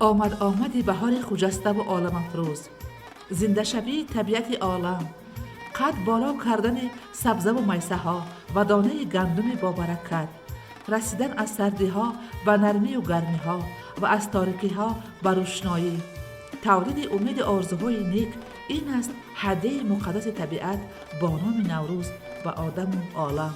Омад омади баҳори хуҷаставу оламафрӯз, зиндашавии табиати олам, қад боло кардани сабзаву майсаҳо ва донаи гандуми бобаракат, расидан аз сардиҳо ба нармию гармиҳо ва аз торикиҳо ба рӯшноӣ, тавлиди умеди орзуҳои нек — ин аст ҳадияи муқаддаси табиат бо номи Наврӯз ба одаму олам.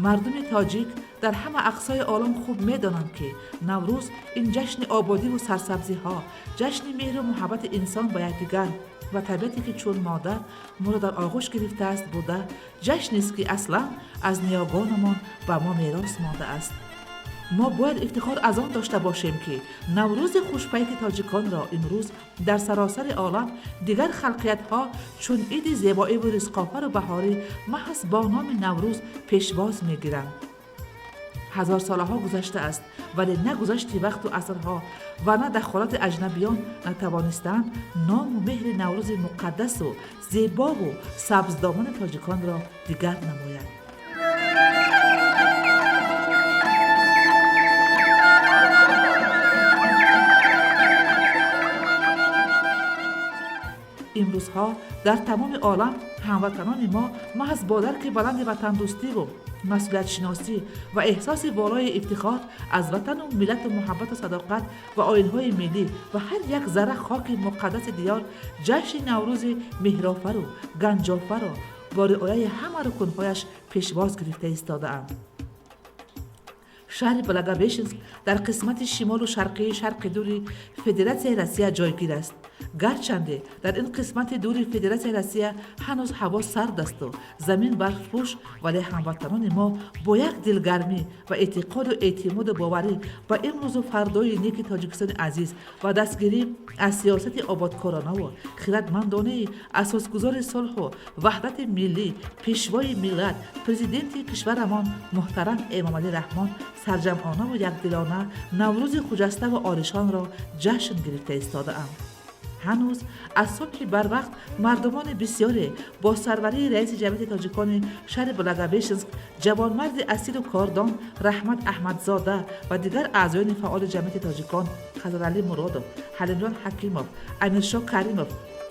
Мардуми тоҷик дар ҳама ақсои олам хуб медонанд, ки Наврӯз ин ҷашни ободиву сарсабзиҳо, ҷашни меҳру муҳаббати инсон ба якдигар ва табиате, ки чун модар моро дар оғӯш гирифтааст, буда, ҷашнест, ки аслан аз ниёгонамон ба мо мерос мондааст. Мо бояд ифтихор аз он дошта бошем, ки Наврӯзи хушпайки тоҷиконро имрӯз дар саросари олам дигар халқиятҳо чун иди зебоиву ризқофару баҳорӣ маҳз бо номи Наврӯз пешвоз мегиранд. Ҳазорсолаҳо гузаштааст, вале на гузашти вақту асрҳо ва на дахолати аҷнабиён натавонистаанд ному меҳри Наврӯзи муқаддасу зебову сабздомани тоҷиконро дигар намояд. Имрӯзҳо дар тамоми олам ҳамватанони мо маҳз бо дарки баланди ватандӯстиву масъулиятшиносӣ ва эҳсоси волои ифтихор аз ватану миллату муҳаббату садоқат ва оинҳои миллӣ ва ҳар як зарра хоки муқаддаси диёр ҷашни Наврӯзи меҳрофару ганҷофарро бо риояи ҳама рукунҳояш пешвоз гирифта истодаанд. Шаҳри Благовещенск дар қисмати шимолу шарқии шарқи дури Федератсияи Россия ҷойгир аст. Гарчанде дар ин қисмати дури Федератсияи Россия ҳанӯз ҳаво сард асту замин барфпӯш, вале ҳамватанони мо бо як дилгармӣ ва эътиқоду эътимоду боварӣ ба имрӯзу фардои неки Тоҷикистони азиз ва дастгирӣ аз сиёсати ободкоронаву хиратмандонаи асосгузори сулҳу ваҳдати миллӣ, пешвои миллат, президенти кишварамон муҳтарам Эмомалӣ Раҳмон сарҷамъонаву якдилона Наврӯзи хуҷаставу олишонро ҷашн гирифта истодаанд. Ҳанӯз аз субҳи барвақт мардумони бисёре бо сарварии раиси ҷамъияти тоҷикони шаҳри Благовещенск, ҷавонмарди асилу кордон Раҳмат Аҳмадзода ва дигар аъзоёни фаъоли ҷамъияти тоҷикон Хазралӣ Муродов, Ҳалимҷон Ҳакимов, Амиршоҳ Каримов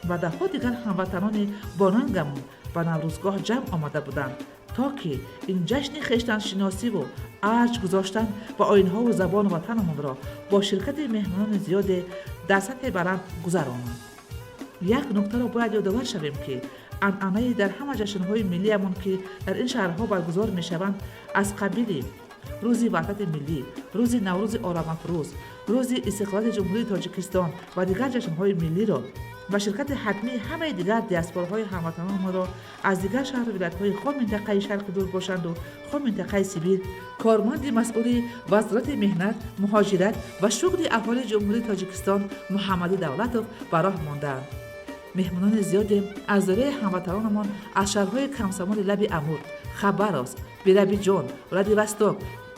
ва даҳҳо дигар ҳамватанони бонангамон ба Наврӯзгоҳ ҷамъ омада буданд, то ки ин ҷашни хештаншиносиву арҷ гузоштан ба оинҳову забону ватанамонро бо ширкати меҳмонони зиёде дар сатҳи баланд гузаронанд. Як нуктаро бояд ёдовар шавем, ки анъанаи дар ҳама ҷашнҳои миллиямон, ки дар ин шаҳрҳо баргузор мешаванд, аз қабили Рӯзи ваҳдати миллӣ, Рӯзи Наврӯзи оламафрӯз, Рӯзи истиқлолияти Ҷумҳурии Тоҷикистон ва дигар ҷашнҳои миллиро ва ширкати ҳатмии ҳамаи дигар диаспораҳои ҳамватанонро аз дигар шаҳру вилоятҳои хоҳ минтақаи шарқи дур бошанду, хоҳ минтақаи Сибир корманди масъули Вазорати меҳнат, муҳоҷират ва шуғли аҳолии Ҷумҳурии Тоҷикистон Муҳаммадӣ Давлатов ба роҳ мондаанд. Меҳмонони зиёде аз доираи ҳамватанонамон аз шаҳрҳои Комсомоли Лаби Амур, Хабаровск, Биробиҷон, Владивосток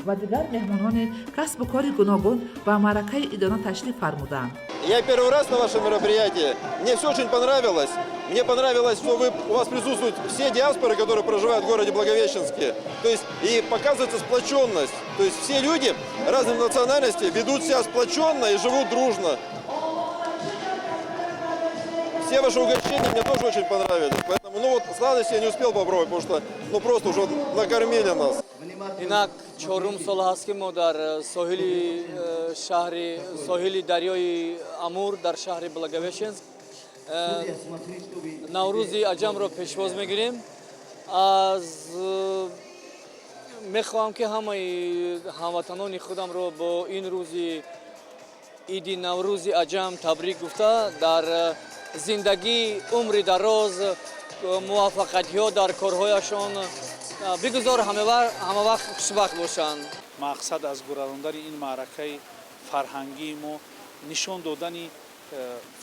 ва дигар меҳмонони касбу кори гуногун ба маъракаи идона ташриф фармуданд. Я первый раз на вашем мероприятии. Мне все очень понравилось. Мне понравилось, что у вас присутствуют все диаспоры, которые проживают в городе Благовещенске. То есть и показывается сплоченность. То есть все люди разных национальностей ведут себя сплоченно и живут дружно. Все ваши угощения мне тоже очень понравились. Поэтому, ну вот, сладости я не успел попробовать, потому что, ну, просто уже накормили нас. Инак чорум сол ҳаст, ки мо дар соҳили шаҳри соҳили дарёи Амур дар шаҳри Благовещенск Наврӯзи аҷамро пешвоз мегирем. Аз мехоҳам, ки ҳамаи ҳамватанони худамро бо ин рӯзи иди Наврӯзи аҷам табрик гуфта, дар зиндагӣ умри дароз, муваффақиятҳо дар корҳояшон, бигузор ҳама вақт хушбахт бошанд. Мақсад аз гузарондани ин маъракаи фарҳангии мо нишон додани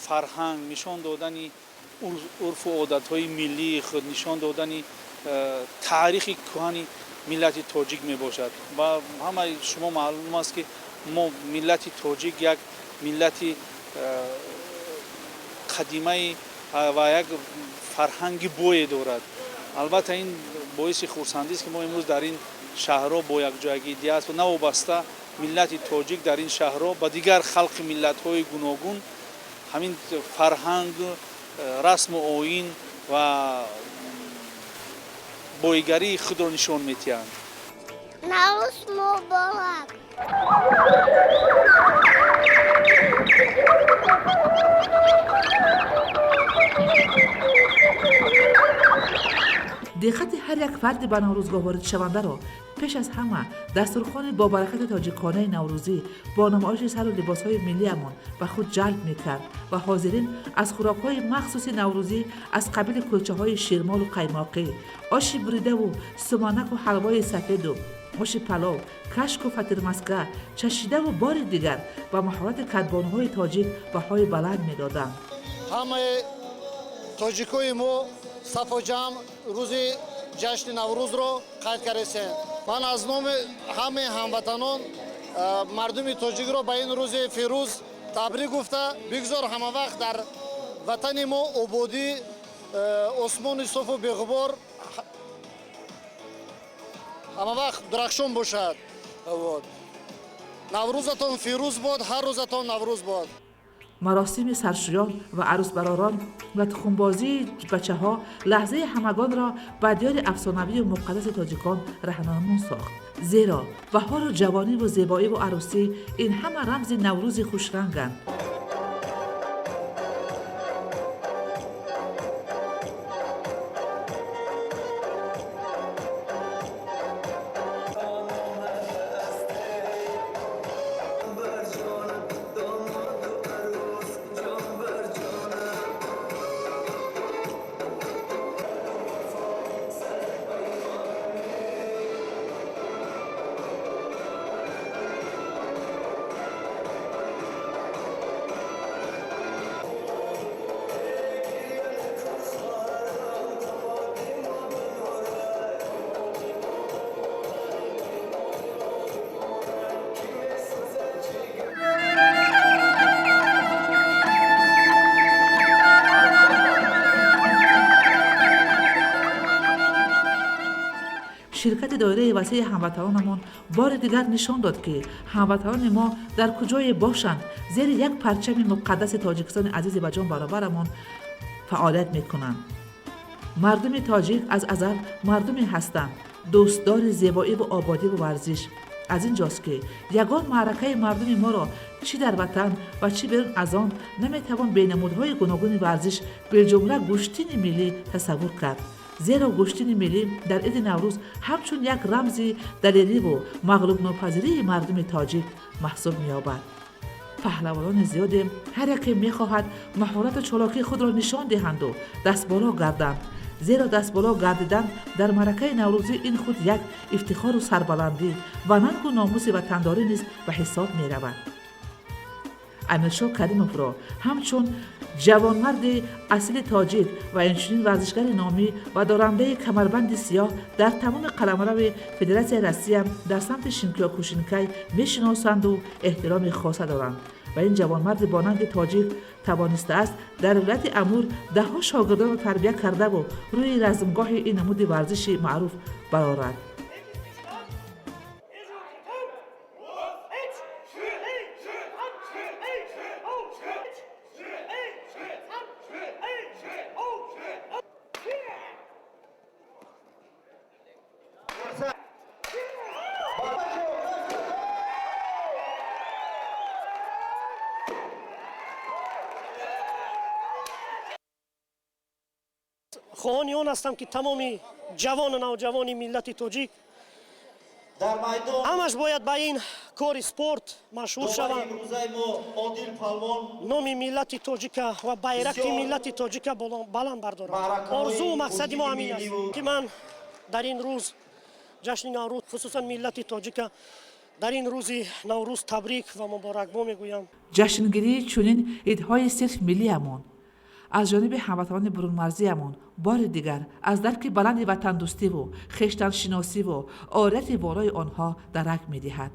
фарҳанг, нишон додани урфу одатҳои миллии худ, нишон додани таърихи кӯҳани миллати тоҷик мебошад. Ва ҳамаи шумо маълум аст, ки мо миллати тоҷик як миллати қадимаи ва як фарҳанги бое дорад. Албатта, ин боиси хурсандист, ки мо имрӯз дар ин шаҳрҳо бо якҷоягӣ диаспора навобаста Миллати тоҷик дар ин шаҳрҳо ба дигар халқи миллатҳои гуногун ҳамин фарҳанг, расму оин ва боигарии худро нишон медиҳанд. Наврӯз муборак! Диққати ҳар як фарди ба наврӯзгоҳ воридшавандаро пеш аз ҳама дастурхони бобаракати тоҷиконаи наврӯзӣ бо намоиши сару либосҳои миллиамон ба худ ҷалб мекард ва ҳозирин аз хӯрокҳои махсуси наврӯзӣ аз қабили кулчаҳои ширмолу қаймоқӣ, оши буридаву суманаку ҳалвои сафеду оши палов, кашку фатирмаска чашидаву бори дигар ба маҳорати кадбонуҳои тоҷик баҳои баланд медоданд. Ҳамаи тоҷикои мо сафо ҷамъ рӯзи ҷашни Наврӯзро қайд кардесем. Ман аз номи ҳамаи ҳамватанон мардуми тоҷикро ба ин рӯзи фирӯз табрик гуфта, бигзор ҳамавақт дар ватани мо ободӣ, осмони софу беғубор ҳамавақт дурахшон бошад. Наврӯзатон фирӯз бод, ҳар рӯзатон Наврӯз бод. Маросими саршӯён ва арӯсбаророн ва тухмбозии бачаҳо лаҳзаи ҳамагонро ба диёри афсонавию муқаддаси тоҷикон раҳнамун сохт, зеро баҳору ҷавониву зебоиву арӯсӣ ин ҳама рамзи Наврӯзи хушранганд. Ширкати доираи васеи ҳамватанонамон бори дигар нишон дод, ки ҳамватанони мо дар куҷое бошанд, зери як парчами муқаддаси Тоҷикистони азизи ба ҷон баробарамон фаъолият мекунанд. Мардуми тоҷик аз азал мардуме ҳастанд дӯстдори зебоиву ободиву варзиш. Аз ин ҷост, ки ягон маъракаи мардуми моро чӣ дар ватан ва чӣ берун аз он наметавон бенамудҳои гуногуни варзиш, билҷумла гӯштини миллӣ, тасаввур кард, зеро гӯштини миллӣ дар иди Наврӯз ҳамчун як рамзи далериву мағлубнопазирии мардуми тоҷик маҳсуб меёбад. Паҳлавонони зиёде ҳар яке мехоҳад маҳорату чолокии худро нишон диҳанду дастболо гарданд, зеро дастболо гардидан дар маъракаи наврӯзӣ ин худ як ифтихору сарбаландӣ ва нангу номуси ватандорӣ низ ба ҳисоб меравад. Амиршоҳ Каримовро ҳамчун ҷавонмарди аслии тоҷик ва инчунин варзишгари номӣ ва дорандаи камарбанди сиёҳ дар тамоми қаламрави Федератсияи Россия дар самти шинкиёкушинкай мешиносанду эҳтироми хоса доранд. Ва ин ҷавонмарди бонанги тоҷик тавонистааст дар вилояти Амур даҳҳо шогирдонро тарбия кардаву рӯи размгоҳи ин намуди варзиши маъруф барорад. Хоҳони он ҳастам, ки тамоми ҷавону навҷавони миллати тоҷик ҳамаш бояд ба ин кори спорт машҳур шаванд, номи миллати тоҷика ва байрақи миллати тоҷика баланд бардоранд. Орзуву мақсади мо ҳамин аст, ки ман дар ин рӯз ҷашни Наврӯз хусусан миллати тоҷика дар ин рӯзи Наврӯз табрик ва муборакбо мегӯям. Ҷашнгирии чунин идҳои сирф миллиамон аз ҷониби ҳамватанони бурунмарзиямон бори дигар аз дарки баланди ватандӯстиву хештаншиносиву орияти волои онҳо дарак медиҳад.